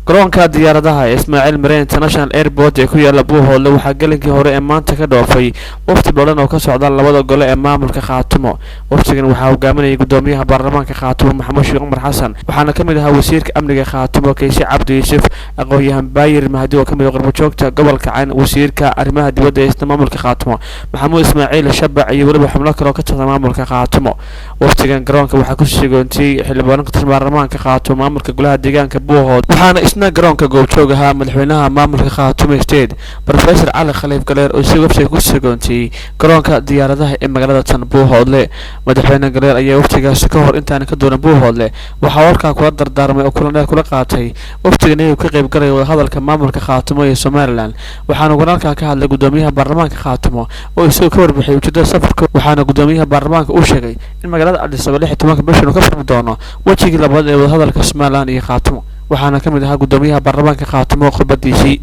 Garoonka diyaaradaha ee Ismaaciil Mire International Airport ee ku yaala Buuhoodle waxaa gelinkii hore ee maanta ka dhoofay wafdi badan oo ka socda labada gole ee maamulka Khaatumo. Wafdigan waxaa hogaaminayay gudoomiyaha baarlamaanka Khaatumo, Maxamuud Sheekh Cumar Xasan, waxaana ka mid ahaa wasiirka amniga Khaatumo, Kayse Cabdi Yuusuf, aqoon-yahan Baayir Mahdi oo ka mid ah qurbojoogta gobolka Cayn, wasiirka arrimaha dibadda ee isna maamulka Khaatumo, Maxamuud Ismaaciil Shabac, iyo weliba xubno kale oo ka tirsan maamulka Khaatumo. Wafdigan garoonka waxaa ku sagoontiyey xildhibaano ka tirsan baarlamaanka Khaatumo, maamulka golaha deegaanka Buuhood, waxaana isna garoonka goobjoog ahaa madaxweynaha maamulka Khaatumo State, Professor Cali Khaliif Galeer, oo si wafdiga ku sagoontiyey garoonka diyaaradaha ee magaalada tan Buuhoodle. Madaxweyne Galeer ayaa wafdigaasi ka hor intaana ka doonan Buuhoodle waxaa warkaa kula dardaarmay oo kulan dheer kula qaatay wafdigan inuu ka qayb galaya wadahadalka maamulka Khaatumo iyo Somaliland. Waxaana walaalkaa ka hadlay gudoomiyaha baarlamaanka Khaatumo oo isagoo ka warbixiyay ujeedada safarka, waxaana gudoomiyaha baarlamaanka uu sheegay in magaalada Addis Ababa 16-ka bishan uu ka furmi doono wejigii labaad ee wadahadalka Somaliland iyo Khaatumo. Waxaana ka mid ahaa gudoomiyaha baarlamaanka Khaatumo khudbadiisii.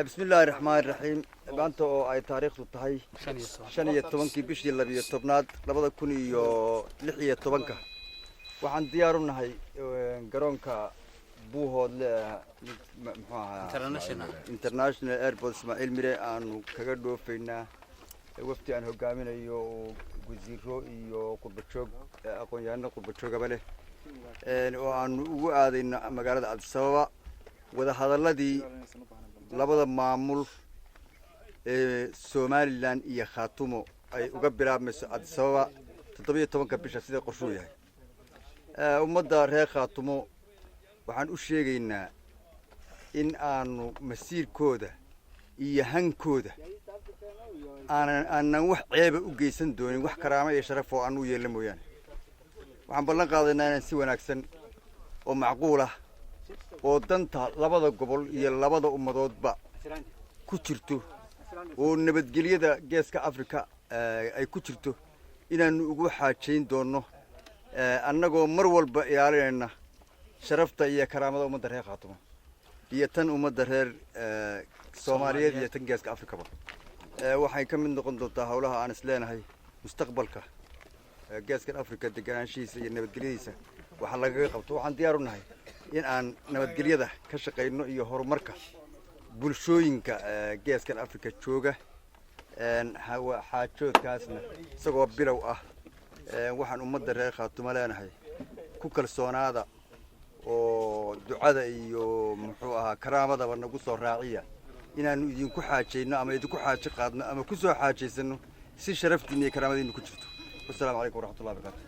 Bismi illaahi raxmaani raxiim. Maanta oo ay taariikhdu tahay 15-kii bishii 12-aad 2016-ka, waxaan diyaar u nahay garoonka Buuhoodle, muxuu ahaa, International Airport Ismaaciil Mire, aanu kaga dhoofaynaa wafdi aan hogaaminayo oo wasiiro iyo qurbajoog, aqoon-yahano qurbajoogaba leh, oo aanu ugu aadayno magaalada Addis Ababa wadahadalladii labada maamul ee Somaliland iyo Khaatumo ay uga bilaabmayso Addis Ababa 17-ka bisha, sida qorshuu yahay. Ummadda reer Khaatumo waxaan u sheegaynaa in aanu masiirkooda iyo hankooda aanan wax ceeba u geysan doonin, wax karaamo iyo sharaf oo aan u yeelna mooyaane. Waxaan ballan qaadaynaa inaan si wanaagsan oo macquul ah oo danta labada gobol iyo labada ummadoodba ku jirto oo nabadgelyada Geeska Africa ay ku jirto inaanu ugu xaajayn doonno, annagoo mar walba ilaalinayna sharafta iyo karaamada ummadda reer Khaatumo iyo tan ummadda reer Soomaaliyeed iyo tan Geeska Africaba. Waxay ka mid noqon doontaa howlaha aan is leenahay mustaqbalka Geeskan Africa deganaanshihiisa iyo nabadgelyadiisa waxa lagaga qabto. Waxaan diyaar u nahay in aan nabadgelyada ka shaqayno iyo horumarka bulshooyinka Geeskan Africa jooga. Xaajoodkaasna isagoo bilow ah, waxaan ummadda reer Khaatumo leenahay: ku kalsoonaada oo ducada iyo, muxuu ahaa, karaamadaba nagu soo raaciya inaanu idinku xaajayno ama idinku xaajo qaadno ama ku soo xaajaysano si sharaftiina iyo karaamadiinu ku jirto. Wasalaamu calaykum waraxmatullahi barakaatu.